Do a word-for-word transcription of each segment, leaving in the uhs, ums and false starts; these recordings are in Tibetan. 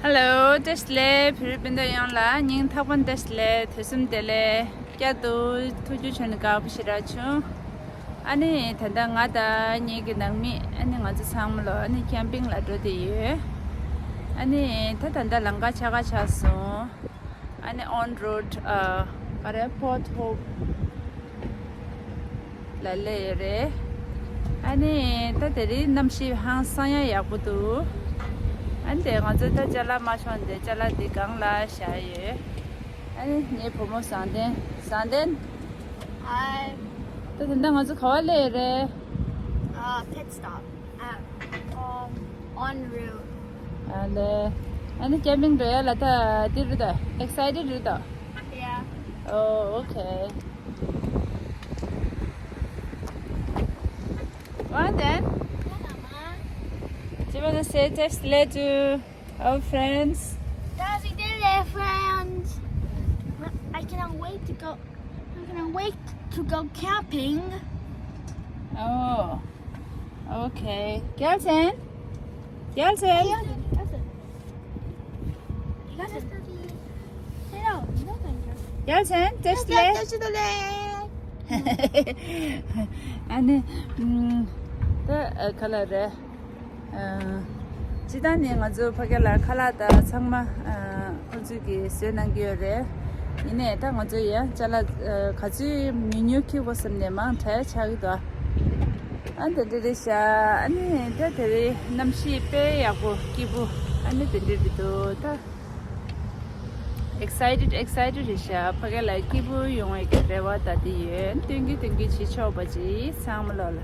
Hello, བཀྲ་ཤིས་བདེ་ལེགས། བོད་རིགས་སྤུན་ཟླ་ཡོངས་ལ་སྙིང་ཐག་པ་ནས་བཀྲ་ཤིས་བདེ་ལེགས། དུས་གསུམ་བདེ་ལེགས། བསྐྱར་དུ་ཐུགས་རྒྱུད་བྱུང་ནས་དགའ་པོ་ཞེ་དྲག་བྱུང་། ཨ་ནི་ད་ལྟ་ང་དང་ངེད་ཀྱི་ནང་མི་ཨ་ནི་ང་ཚོ་ཚང་མ་ལོ་ཨ་ནི་ཀེམ་པིང་ལ་འགྲོ་བསྡད་ཡོད། ཨ་ནི་ད་ད་ལྟ་ལམ་ཁ་ཆག་ཁ་ཆག་སོང་། ཨ་ནི་on road ཨ་ག་རེ་Port Hope ལ་སླེབས་ཡོད་རེད། ཨ་ནི་ད་དེ་རིང་གནམ་གཤིས་ཧང་སང་ཡང་ཡག་པོ་འདུག་ཨ་ནི་དེ་ང་ཚོ་ད་ཅ་ལག་མ་ཤོང་དེ་ཅ་ལག་འདི་སྒང་ལ་བཞག་ཡོད། ཨ་ནི་ངའི་བུ་མོ་བཟང་ལྡན། བཟང་ལྡན། Hi. ད་དེ་འདྲ་ང་ཚོ་ག་བ་སླེབས་ཡོད་རེད། Uh, pit stop at um, en route. ཨ་ལེ། ཨ་ནི་ཀེམ་པིང་འགྲོ་ཡ་ལ་ད་འདི་རེད་ད། Excited རེད་ད། Yeah. Oh, okay. Well then, do you want to say just hello to our friends? That's it, friends. I cannot wait to go. I cannot wait to go camping. Oh, okay. Gelsen? Gelsen? Gelsen. Gelsen. Sit down. Gelsen, just lay. ཨ་ནི་ད་ག་ལ་རེད། སྤྱིར་བཏང་ནས་ང་ཚོ་ཕ་གི་ལ་ཁ་ལག་དང་ཚང་མ་ཁོང་ཚོས་ཀྱིས་བཟོས་གནང་གི་ཡོད་རེད། ཡིན་ནའི་ད་ང་ཚོ་ཡང་ཅ་ལག་ག་ཚོད་མི་ཉོ་ཁྱི་བོ་བསམ་ནས་མང་དྲགས་ཆགས་ཀྱི་འདུག་ཨ་དེ་འདྲ་རེད་ཤག་ཨ་ནི་ད་དེ་རིང་གནམ་གཤིས་དཔེ་ཡག་པོ་སྐྱིད་པོ། ཨ་ནི་དེ་འདྲ་རེད་འདུག་ད་excited excited རེད་ཤག་ཕ་གི་ལ་སྐྱིད་པོ་ཡོང་བའི་རེ་བ་ད་དེ་ཡོད། སྟོན་གྱི་སྟོན་གྱི་བྱེད་ཆོག་པ་ཅིག་ཚང་མ་ལོ་ལ།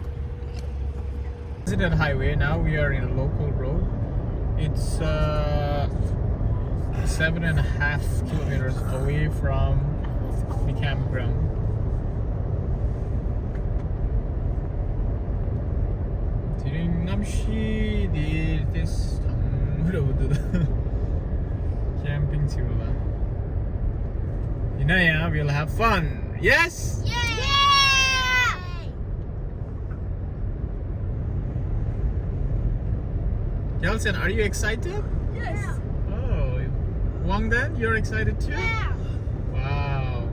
Resident highway. Now we are in a local road. It's uh, seven and a half kilometers away from the campground. དེ་རིང་གནམ་གཤིས་འདི་ཏོག་ཙམ་གྲང་མོ་འདྲ་པོ་འདུག་ཀེམ་པིང་བྱེད་པ་ལ། ཡིན་ན་ཡང་we'll have fun. Yes? Yeah! Gelsen, are you excited? Yes. Oh, Wangden, you're excited too? Yeah. Wow.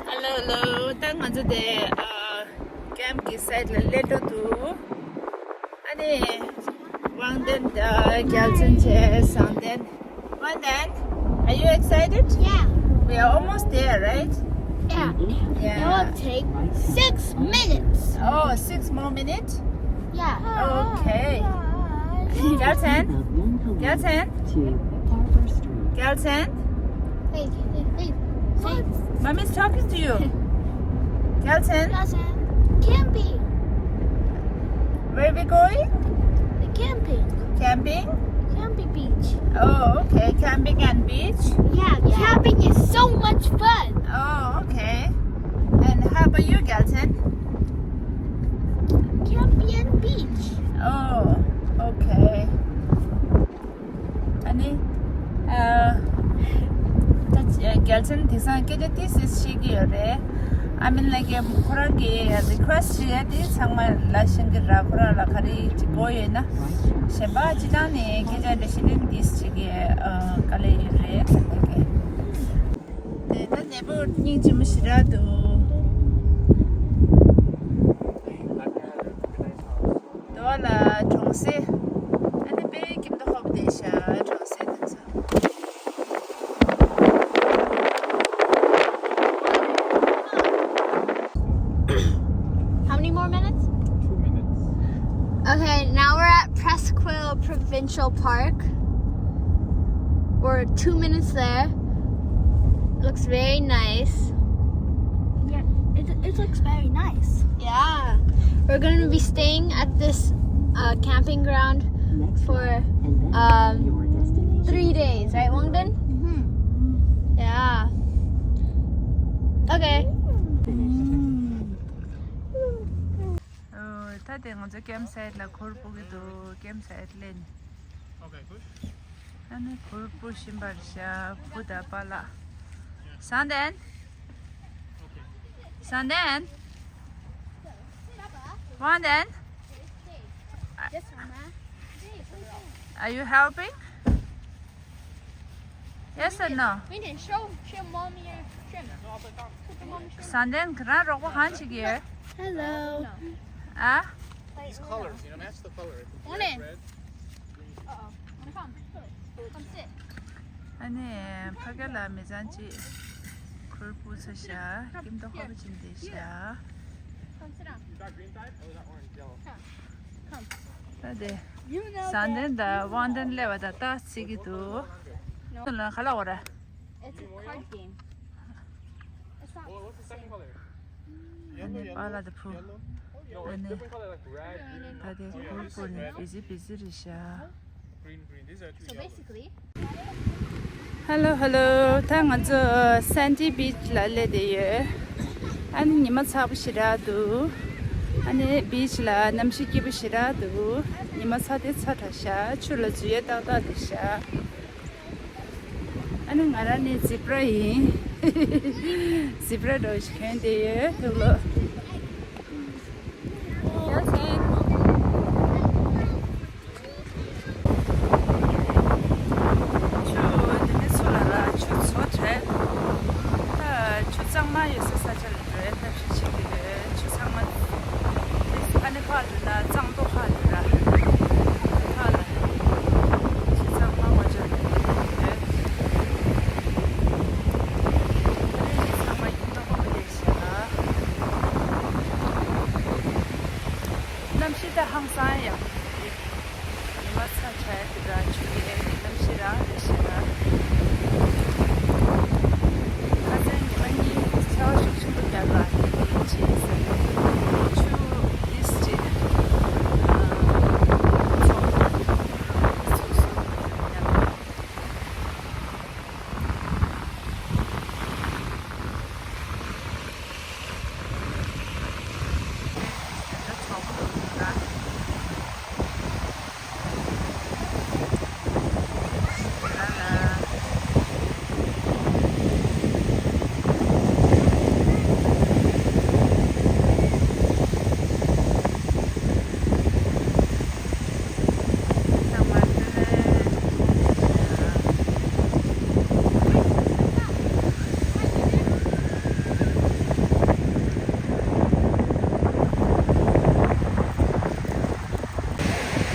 Hello, hello. ད་ང་ཚོ་དེ་ཨ་ཀེམ་གྱི་སའིཊ་ལ་སླེབས་འགྲོ་འདུག་ཨ་ནི་Wangden དང་Gelsen བྱས་བཟང་ལྡན། Wangden, are you excited? Yeah. We are almost there, right? Yeah. Yeah. It will take six minutes. Oh, six more minutes? Yeah. Okay. Gelsen? Gelsen? Gelsen? Hey, hey, hey, hey. Mommy's talking to you. Gelsen? Gelsen. Camping. Where we going? The camping. Camping? Camping beach. Oh, okay. Camping and beach? Yeah, camping is so much fun. Oh, okay. And how about you, Gelsen? Camping and beach. Oh, okay. ཨ་ནི། ཨ། ད་རྒྱལ་ཆེན་དེང་སང་སྐད་ཆ་ཏིས་ཏིས་བཤད་ཀྱི་ཡོད་རེད། I mean, like, ཁོ་རང་གི་རི་ཁུ་ཨེ་སི་ཊི་བྱས་ཏེ་ཚང་མ་ལ་ཤེས་ཀྱི་ར། ཁོ་རང་ལ་ག་རེ་ཅིག་དགོས་ཡོད་ན། གཞན་པ་སྤྱིར་བཏང་ནས་སྐད་ཆ་འདྲ་བཤད་ན་ཏིས་བྱེད་ཀྱི་ཨ་དཀའ་ལས་ཡོད་རེད་ཟེར་གྱི། དེ་ད་ནད་པོ་སྙིང་རྗེ་མོ་ཞེ་དྲག་འདུག་དེ་བ་ལ་གྲོང་གསེབ། ཨ་ནི་དཔེ་ཁྱིམ་དུ་ཧོབ་བསྡད་ཤག་གྲོང་གསེབ་དེ་ཚོ། How many more minutes? Two minutes. Okay, now we're at Pressquill Provincial Park. We're two minutes there. Looks very nice. Yeah, it, it looks very nice. Yeah. We're going to be staying at this uh, camping ground for um, three days, right, Wangden? Mm-hmm. Yeah. Okay. ཨོ། ད་དེ་ང་ཚོ་ཀེམ་སའིཊ་ལ་གུར་སྤོ་གི་འདུག་ཀེམ་སའིཊ་ལེན། ཨ་ནི་གུར་སྤོ་བཞིན་པ་རེད་ཤག་བུ་དང་པཱ་ལགས། བཟང་ལྡན། བཟང་ལྡན། བཟང་ལྡན། Are you helping? Yes or no? Minton, show, show mommy your shrimp. Put the mommy shrimp. Sanden, can I rock one hand here? Hello. Ah? These colors, you know, match the color. Morning. Red, red, green. Uh-oh. Wanna come? Come sit. ཨ་ནི་ཕ་གི་ལ་མི་ཚང་ཅིག་ཁུར་པོ་ཚ་ཤ་ཀིམ་ཏོག་ཧོ་པ་ཅིན་དེ་ཤ། Come sit down. You got green tie? Oh, is that orange? Yellow. Come. ད་དེ། ས་འདན་དང་དབང་ལྡན་སླེབས་པ་དང་ད་ཚིག་གི་འདུག་ལ་ཁ་ལག་འོ་ར། It's a card game. It's not. Well, what's the second color? ཨ་ནི་པཱ་ལགས་དང་བུ། ཨ་ནི་ད་དེ་གུར་པོ་ནི་བི་ཟི་བི་ཟི་རེད་ཤག Hello, hello. ད་ང་ཚོ་Sandy Beach ལ་སླེབས་བསྡད་ཡོད། ཨ་ནི་ཉི་མ་ཚ་པོ་ཞེ་དྲག་འདུག་ཨ་ནི་beach ལ་གནམ་གཤིས་སྐྱིད་པོ་ཞེ་དྲག་འདུག་ཉི་མ་ཚ་དེ་ཚ་དྲགས་ཤག་ཆུ་ལ་འཛུལ་ཡས་ཏག་ཏག་འདུག་ཤག་ཨ་ནི་ང་རང་ནི་zebra ཡིན། Zebra འདྲ་བོ་ཞིག་གྱོན་བསྡད་ཡོད་ཐུགས་ལོ། ཡ་ཟེར། ཆུ་འདི་ནས་ཚུར་ལ་ལ་ཆུ་བྱོ་བྲལ། ད་ཆུ་གཙང་མ་ཡོད་ས་ས་ཆ་ལ་འགྲོ་ཡ་ཐབས་ཤེས་བྱེད་ཀྱི་ཡོད། ཆུ་ཚང་མ་ཨ་ནི་ཕར་འགྲོ་ན་གཙང་པོ་ཧ་ལས་ར། ཕར་ལ་ཆུ་གཙང་མ་ང་ཚོ་འགྲོ་གི་ཡོད། ཨ་ནི་ཚང་མ་ཡིན་ན་ཧོ་མི་ལས་ཤེས་ལ། གནམ་གཤིས་ད་ཧང་སང་ཡག་པོ་རེད། ཉི་མ་ཚ་ཆ་ཡ་དེ་འདྲ་ཆུ་ཡི་ཨེ་ནི་གནམ་གཤིས་རང་རེད་ཤག་ཁ་སང་ཉི་མ་གཉིས་ཆར་པ་ཤུགས་ཆེན་པོ་བརྒྱབ་ལ་དེ་ནི་ཅི་ཟེར་ཆུ་ཨིས་ཅི་ཚོགས་ཚོགས་སུ་ཉམས།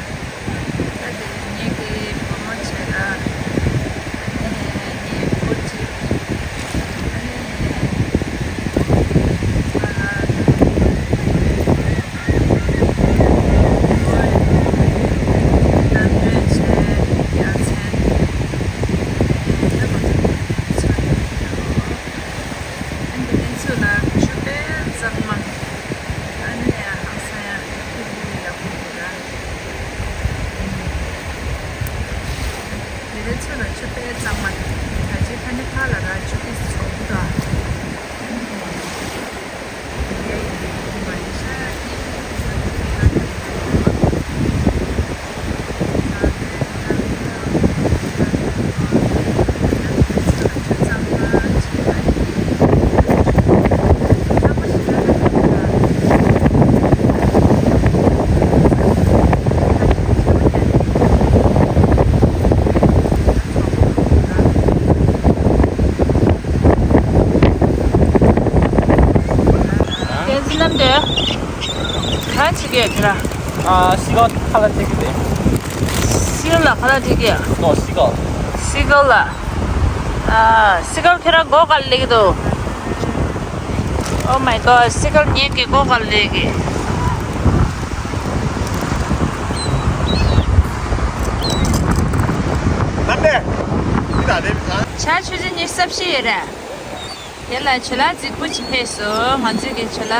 ད་དེ་ངེད་ཀྱི་བུ་མོ་བྱས་ལ། ཨ་ནི་ངའི་བུ་གཅིག་ཨ་ནི་ང་ལ་ནམ་རྒྱུན་བྱས་ཡ་མཚན་ད་ང་ཚོ་ཆགས་ཡོད་ཡོད། ཨ་ནི་དེ་ཚོ་ལ་ཆུ་དཔེ་གཙང་མ། ཨ་ནི་ཡང་ཧང་སང་ཡང་ཧེ་པི་ཧེ་པི་ཡག་པོ་འདུག་ར། དེ་རིང་ཚོ་ལ་ཆུ་དཔེ་གཙང་མ་འདུག་ད་ཅི་ཕ་ནི་ཕ་ལ་ར་ཆུ་དེ་ཚོ་འདུག་ར། བསྟན་འཛིན་རྣམ་དོན། ག་རེ་བྱེད་ཀྱི་ཡོད་ཁྱོད་ར། ཨ། seagull ཁ་ལག་སྤྲད་ཀྱི་རེད། seagull ལ་ཁ་ལག་སྤྲད་ཀྱི་ཡོད། No, seagull. seagull ལ། ཨ། seagull ཁྱོད་ར་མགོ་ག་ལ་སླེབས་ཀྱི་འདུག Oh my god, seagull ངེད་ཀྱི་མགོ་ག་ལ་སླེབས་ཀྱི། ནམ་དེ། འདི་ད་དེ་མི་ཚང་། ཆ་ཆུ་ཆུ་ཉི་ཤུ་རྩ་བཞི་ཡོད་རེད། དེ་ལ་ཆུ་ལ་རྫིག་པོ་ཅིག་ཕེབས་སོང་། ང་ཚོའི་གི་ཆུ་ལ།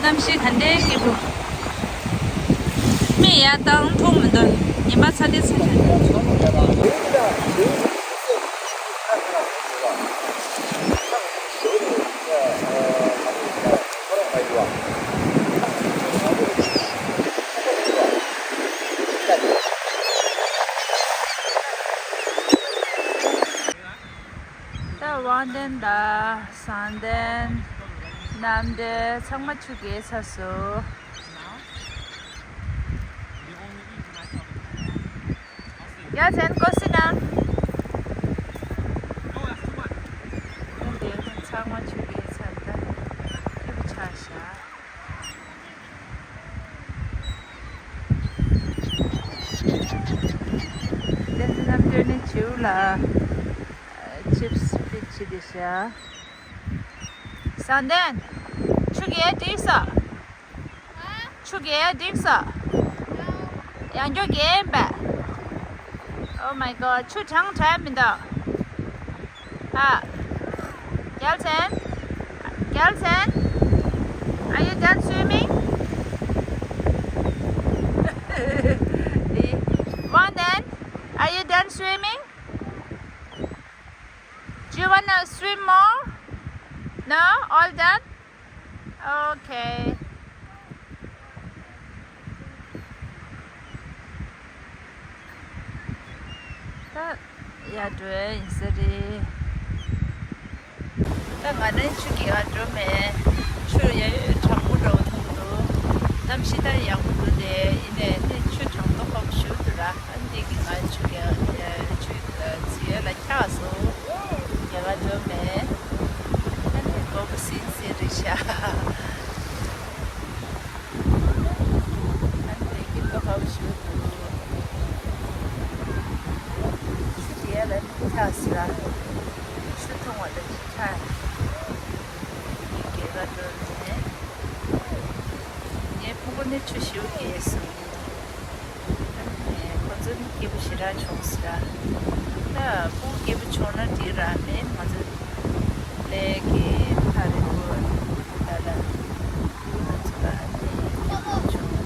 གནམ་གཤིས་ག་འདྲའི་སྐྱིད་པོ། མིག་ཡར་བཏང་མཐོང་མི་འདུག་ཉི་མ་ཚ་དེ་ཚ་དྲགས། ད་དབང་ལྡན་དང་ཟངས་ལྡན། གནམ་དེ་ཚང་མ་ཆུ་རྐྱལ་ཚར་སོང་། ཡ་ཚན་ཀོ་སི་ན། གནམ་དེ་ཚང་མ་ཆུ་རྐྱལ་ཚར་ད། སྐྱིད་པོ་ཆགས་ཤག་བསྟན་འཛིན་རྣམ་གྲོལ་ནི་བྱིའུ་ལ་ཆིབས་ཕིད་བྱེད་དེ་ཤག་བསམ་གཏན། ཆུ་རྐྱལ་འགྲིག་སོང་། ཆུ་རྐྱལ་འགྲིག་སོང་། ཡང་སྐྱར་རྐྱལ་ཡིན་པས། Oh my god, ཆུ་གྲང་དྲགས་མི་འདུག་ཨ། རྒྱལ་མཚན། རྒྱལ་མཚན། Are you done swimming? དབང་ལྡན། Are you done swimming? Do you wanna swim more? No? All done? Okay. ད་ཡར་འགྲོ་ཡིན་ས་རེད། ད་ང་ནི་ཆུ་རྐྱལ་ཡར་འགྲོ་མེད། ཆུ་ཡ་གྲང་མོ་འདྲ་བོ་མཐོང་གི་འདུག་གནམ་གཤིས་ད་ཡག་པོ་འདུག་དེ་ཡིན་ནའི་ནི་ཆུ་གྲང་མོ་ཁོག་ཞུ་འདུག་ར། ཨ་འདི་གི་ང་ཆུ་རྐྱལ་ཆུ་ཚིག་ལ་འཁྱགས་སོང་། རྒྱ་གར་འགྲོ་མེད། ཨ་ནི་སྒོ་གི་ཟིན་ཟིན་རེད་ཤག་ཨ་ནི་དེ་གི་ལོ་ཧའོ་ཞུ་དུ། ཟི་རི་ཡ་ལ་ནི་ཆགས་སི་ར། ཆུ་འཐུང་བ་ལ་ནི་ཆགས། ངའི་རྒྱལ་ཁ་འགྲོ་ནས། ངའི་ཕྲུ་གུ་ནི་ཆུ་ཞེ་པོ་རྐྱལ་སོང་། ཁོ་ཚོ་ནི་སྐྱིད་པོ་ཞེ་དྲག་བྱུང་ཟེར། ད་ཕྲུ་གུ་སྐྱིད་པོ་བྱུང་ན་འགྲིག་ར་མེད། ང་ཚོ་ལས་ཀྱི་ཐག་རིང་པོ་ད་ལ་ང་ཚོ་ལ་ནི་སྐྱིད་པོ་བྱུང་།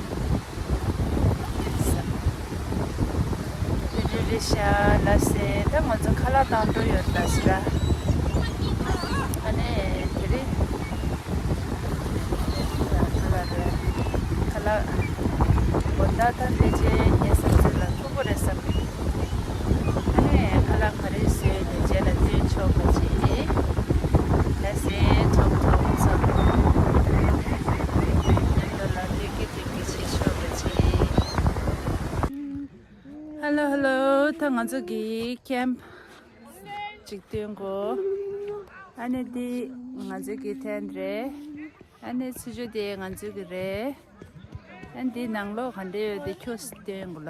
དེ་འདྲ་རེད་ཤག་ལ་སེ། ད་ང་ཚོ་ཁ་ལག་བཏང་འགྲོ་ཡོད་ད་ཟེར། ཨ་ནི་དེ་རིང་ཁ་ལག་རེད། ཁ་ལག་དགོང་དག་ད་ལས་བྱེད་ཉལ་ས་ཚོད་ལ་ཐུག་པ་རེད་བསམ་གི། ཨ་ནི་ཁ་ལག་ག་རེ་བཟོས་ལས་བྱེད་ལ་སྟོན་ཆོག་པ་བྱེད། ལ་སེ་ཐོབ་ཐོབ་ཚོ་ཉལ་ལ་ལས་ཀྱི་དེ་གི་བྱེད་ཆོག་པ་བྱེད། ཧེ་ལོ་ཧེ་ལོ། ད་ང་ཚོ་གི་ཁེམ་པ་ཅིག་སྟོན་གོ། ཨ་ནི་འདི་ང་ཚོ་གི་ཐེན་རེད། ཨ་ནི་ཚུར་ཕྱོགས་དེ་ང་ཚོ་གི་རེད། ཨ་ནི་འདི་ནང་ལོགས་ག་འདྲ་ཡོད་དེ་ཁྱོད་སྟོན་གོ་ལ།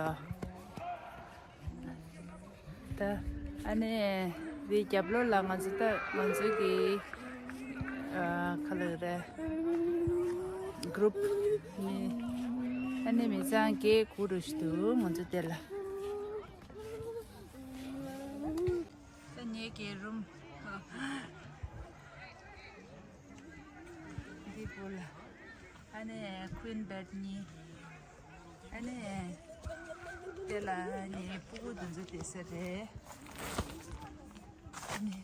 ད་ཨ་ནི་འདི་རྒྱབ་ལོགས་ལ་ང་ཚོ་ད་ང་ཚོ་གི་ཨ་ག་ལ་རེད། གུ་རུབ་ནི་ཨ་ནི་མི་ཚང་གི་གུ་རུ་ཞིག་འདུག་ང་ཚོ་དེ་ལ། ད་ངེད་ཀྱི་རུམ་འདི་བུ་ལ་ཨ་ནི་ཀུན་བེད་གཉིས། ཨ་ནི་དེ་ལ་ངའི་ཕྲུ་གུ་དེ་ཚོ་བསྡད་ས་རེད། ཨ་ནི་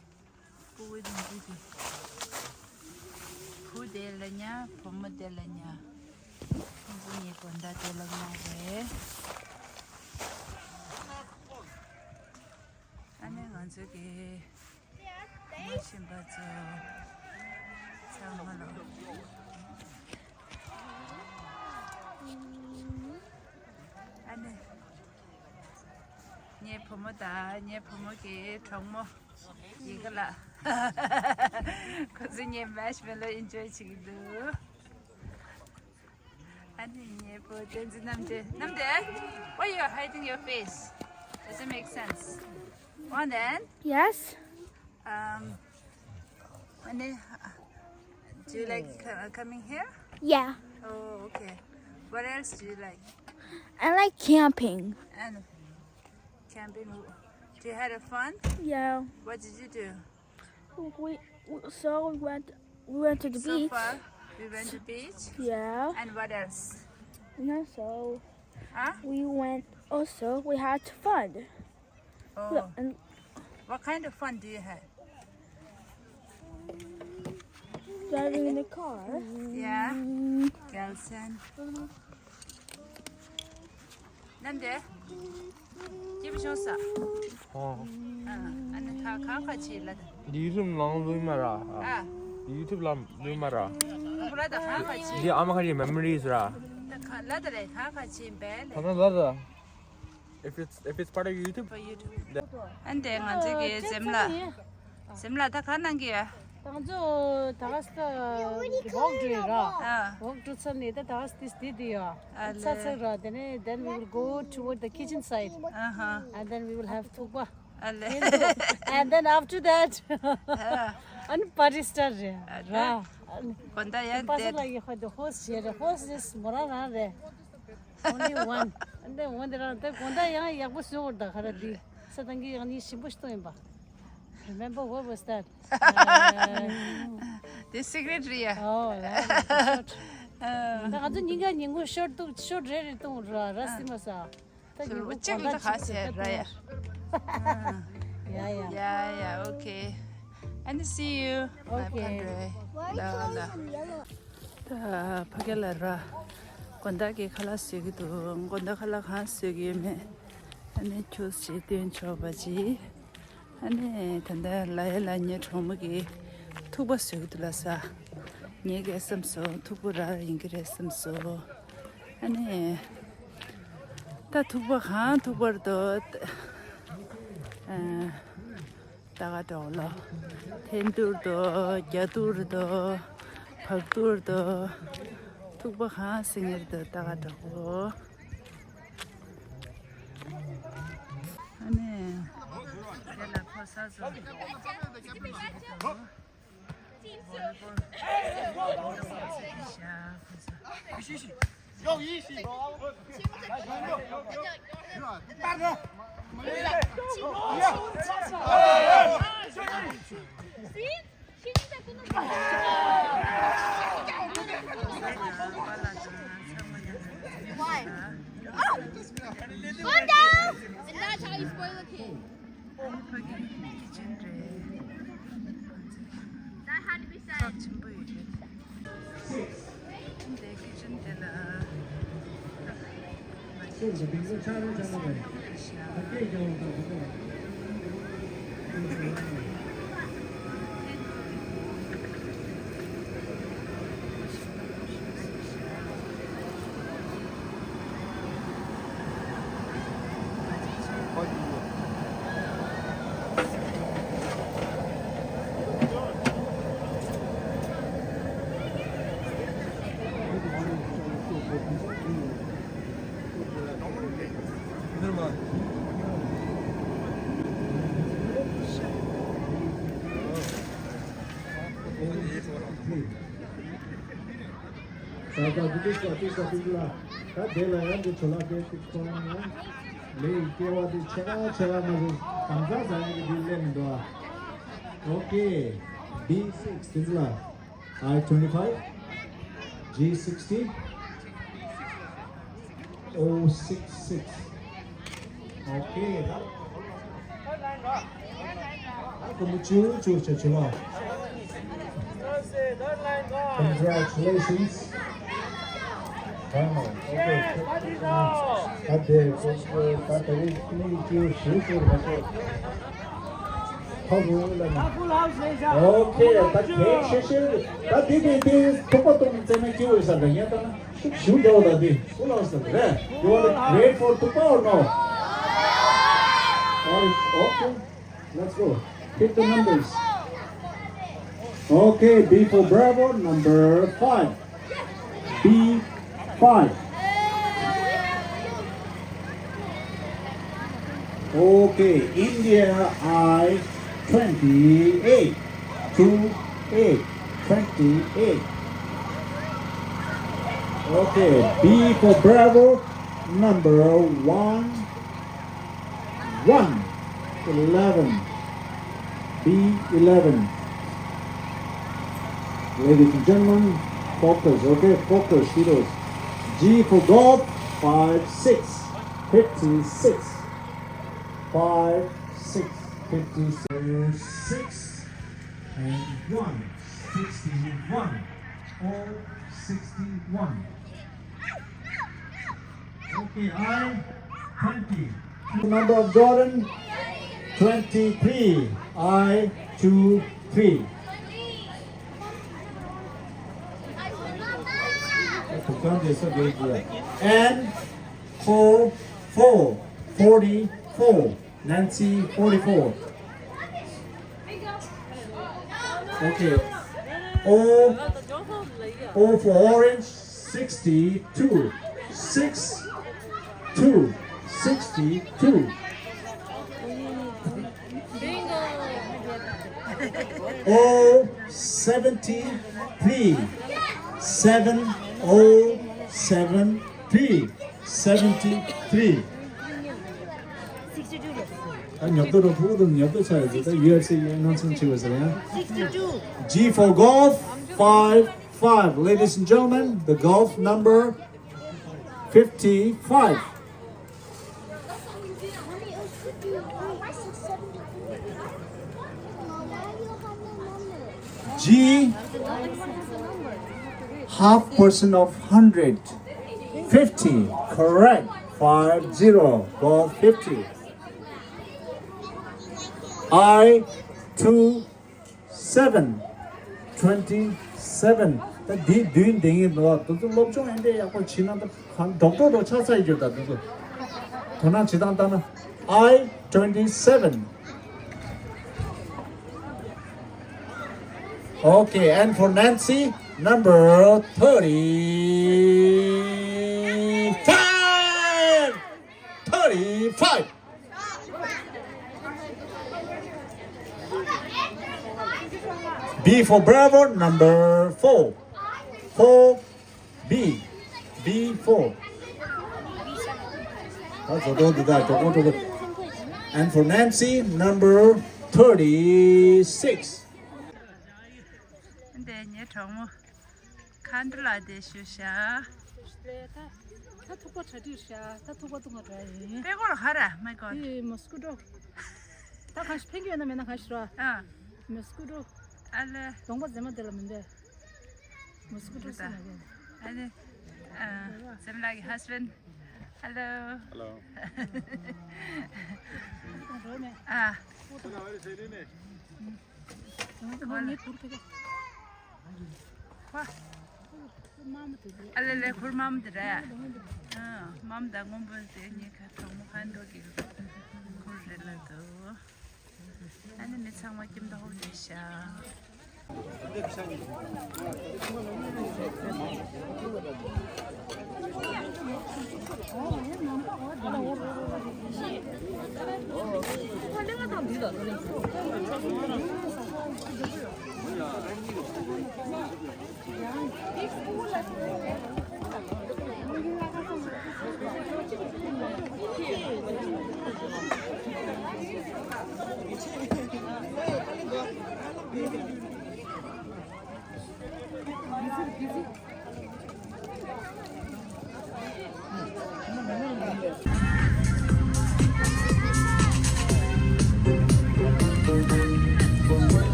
ཕྲུ་གུ་དེ་ཚོ་གི་བུ་དེ་ལ་ཉལ། བུ་མོ་དེ་ལ་ཉལ། ཁོང་ཚོ་གཉིས་དགོང་དག་དེ་ལ་ཉལ་རེད། ཨ་ནི་ང་ཚོ་གི་ཉལ་བཞིན་པ་ཚོ་ཚང་མ་ལོ། ཨ་ནི་ངའི་བུ་མོ་དང་ངའི་བུ་མོ་གི་གྲོགས་མོ་ཡི་གེ་ལགས། ཁོ་ཚོ་ངའི་མར་ཤི་མེ་ལོ་ཨིན་ཇོའི་བྱེད་ཀྱི་འདུག་ཨ་ནི་ངའི་བུ་བསྟན་འཛིན་རྣམ་རྒྱལ། རྣམ་རྒྱལ། Why you are hiding your face? Does it make sense? One then. Yes. Um, and then, uh, do you like co- coming here? Yeah. Oh, okay. What else do you like? I like camping. And camping. Do you had a fun? Yeah. What did you do? We, we so we went we went to the So beach. Far, we went to beach. Yeah. And what else? And also, huh? We went. Also, we had fun. Oh. And what kind of fun do you have? Driving in the car. Yeah. Girls and རྣམ་རྒྱལ། སྐྱིད་པོ་བྱུང་ས། ཨོ། ཨ་ནི་ཁ་ཁ་ཁ་ཆེ་ལ། འདི་རུམ་ནང་ལུས་མ་ར། ཨ། YouTube ལ་ལུས་མ་ར། ཁོ་ར་ད་གང་ག་ཅི། འདི་ཨ་མ་ཁ་ཅིག་མེ་མོ་རིས་ར། ད་ག་ལ་ད་རེད་གང་ག་ཅི་བས་ད་ལེ། ད་ལ་ར། If it's, if it's part of YouTube, for YouTube. And then ང་ཚོ་གི་འཛེམ་ལ། འཛེམ་ལ་ད་ག་གནང་གི་ཡ། ད་ང་ཚོ་ད་ག་ས་ད་walk་འགྲོ་ཡི་ར། ཨ། walk་འགྲོ་ཚར་ནས་ད་ད་ག་ས་this this འདི་ཡ། ཨ་ལེ། ཚ་ཚ་ར། དེ་ནས་then we will go toward the kitchen side. ཨ་ཧ། And then we will have ཐུག་པ། ཨ་ལེ། And then after that, ཨ། ཨ་ནི་party start་རེད་ར། དགོང་དག་ཡང་པ་སེ་བསྡད། ལ་ཡི་ཧོ་དེ་host་བྱེད་རེད། Host is་མོ་རང་རང་རེད། Only one. And then one དེ་རང་དེ་དགོང་དག་ཡང་ཡག་པོ་བཟོ་བར་ད་ག་ར་འདི་ས་དང་གི་ཡང་ནི་ཞིམ་པོ་ཞིག་གཏོང་ཡིན་པ། Remember what was that? དེ་secret་རེད་ཡ། ཨོ་ལ་ད་ང་ཚོ་ཉིན་ག་ཉིན་གུང་short་འདུག short་རེ་རེ་གཏོང་ར་ར་སི་མ་ས། ད་ཉིན་གུང་གཅིག་གོང་ལ་ད་ག་ཟེར་ར་ཡ། ཡ་ཡ། Yeah, yeah, okay. And see you. Okay. ལ་ལ། ད་ཕ་གི་ལ་ར། དགོང་དག་གི་ཁ་ལག་བཟོས་ཀྱི་འདུག་དགོང་དག་ཁ་ལག་གང་བཟོས་ཀྱི་ཡོད་མེད། ཨ་ནི་ཁྱོད་ཞིག་སྟོན་ཆོག་པ་ཅི། ཨ་ནི་ད་ལྟ་ལ་ཡ་ལ་ངའི་གྲོགས་མོ་གིས་ཐུག་པ་བཟོས་ཀྱི་འདུག་ལ་ས། ངས་གས་བསམ་སོང་ཐུག་པ་ར་ཡིན་གྱི་རེད་བསམ་སོང་། ཨ་ནི་ད་ཐུག་པ་གང་ཐུག་པར་འདུག་ཨ། ད་ག་འདྲ་བོ་ལ། འཐེན་ཐུར་དོ། རྒྱ་ཐུར་དོ། བག་ཐུར་དོ། ཐུག་པ་གང་སེང་ངེར་དོ་ད་ག་འདྲ་བོ། ཨ་ནི། དེ་ལ་ཁོ་ས་བཟོ། Why? Calm down! And that's how you spoil a kid. ཕ་གི་ནི་ཁི་ཆེན་རེད། That had to be said. ཚབས་ཆེན་པོ་ཡོད་རེད། འདི་ཁི་ཆེན་དེ་ལ། ས་ཀ་བུ་ཏི་ས་ཏི་ས་ཏི་ལ། ད་དེ་ལ་ཡང་འདི་ཆོ་ལ་དེ་ཏི་ཁོ་ན་ཡང་མེ་ཡི་སྐྱེ་བ་དེ་ཆེ་ན་ཆེ་ན་མ་ཟེར་གང་ཟག་ཟ་ཡང་གི་དེ་ལས་མི་འདུག་ཨ། Okay, B six དེ་ཚོ་ལ། I twenty-five, G sixty, O six six. Okay. ཨ་ཀོ་མུ་ཅུ་ཅུ་ཅུ་ཅུ་ལ། Congratulations. Okay. ད་དེ་ཀོ་ཀོ་ད་དེ་རིང་ཅུ་ཅུ་ཞུ་ཞུ་མ་ཤེས། ཨོ་ཁེ། ད་གལ་ཆེ་ཤོས་ད་འདི་འདི་འདི་ཐུག་པ་གཏོང་རྩེད་མོའི་སྐྱིད་པོ་ཡོད་ས་རེད། ངས་ལྟ་ན་ཤུགས་ཞུ་རྒྱག་པ་ད་འདི་སུ་ལ་ས་རེད། You want to wait for ཐུག་པ or no? All right, okay, let's go. Pick the numbers. Okay, B for Bravo, number five. B five. Okay, India I twenty-eight. Two eight. Twenty-eight. Okay, B for Bravo, number one. One, eleven, B eleven. Ladies and gentlemen, focus, okay, focus, kiddos. G for golf, five six, fifty-six. Five six, fifty-six. Six and one, sixty-one. Oh, sixty-one. Okay, I twenty. Number of Jordan, twenty-three. I two three. N four four forty-four. Nancy forty-four. Okay. O, O for orange, sixty-two. Six, two, sixty-two. O seventy-three. Seven O seven three. Seventy-three. ད་ཉོབ་ཏོ་རོ་ཕུ་དང་ཉོབ་ཏོ་ཆ་ཡོད་ད་ཡུ་ཨེཕ་སི་ཡི་ནང་ཚུན་ཆེ་བ་ཟེར་ཡ། G for golf, five five. Ladies and gentlemen, the golf number fifty-five. G, half percent of hundred. Fifty. Correct. Five zero. Got fifty. I, two, seven. Twenty-seven. ད་འདི་བདུན་ལྡན་ཡིན་ནོ། དུ་དུ་སློབ་སྦྱོང་ཨེ་འདྲས་ཡག་པོ་བྱེད་ན་ད་གང་ཌོག་ཊར་དོ་ཆགས་ཚར་ཡོད་ད་དུ་དུ། དོ་སྣང་བྱེད་སྟངས་ལྟ་ན། I twenty-seven. Okay, and for Nancy, number thirty-five. Thirty-five. B for Bravo, number four. Four, B. B four. That's a good, that's a good. And for Nancy, number thirty-six. འདི་ངའི་གྲོགས་མོ། ཁ་འདི་ལ་དེ་ཞུ་ཤ། ད་ད་ཐུག་པ་གྲ་སྒྲིག་ཤ། ད་ཐུག་པ་ཐུག་ང་འདྲ་ཡིན། པེ་ཀོར་ཧ་ར། My God. དེ་མོ་སི་ཀུ་ཊོ། ད་གང་ཞིག་ཕན་གྱི་ཡོད་ན་མེད་ན་གང་ཞིག་ར། ཨ། མོ་སི་ཀུ་ཊོ། ཨ་ལེ། གདོང་པ་མཛེས་མ་དེ་ལ་མི་འདོད། མོ་སི་ཀུ་ཊོ་སུ་ན་གན། ཨ་ནི། ཨ། སེམས་ལགས་ཀྱི་ཧ་སི་བྷེན། Hello. Hello. རོ་མེ། ཨ། ཁོ་ལ། ཁོ། ཨ་ལེ་ལེ་ཁོར་མམ་དེ་རེད། ཨ། མམ་དང་སྔོན་པོ་དེ་གཉིས་ཀ་གྲོགས་མོ་ཧན་རོ་གི་ཁོར་རེད་ལ་དོ། ཨ་ནི་མི་ཚང་མ་ཁྱིམ་ཐོག་རེད་ཤག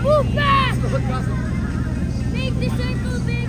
Move fast! Make the circle big!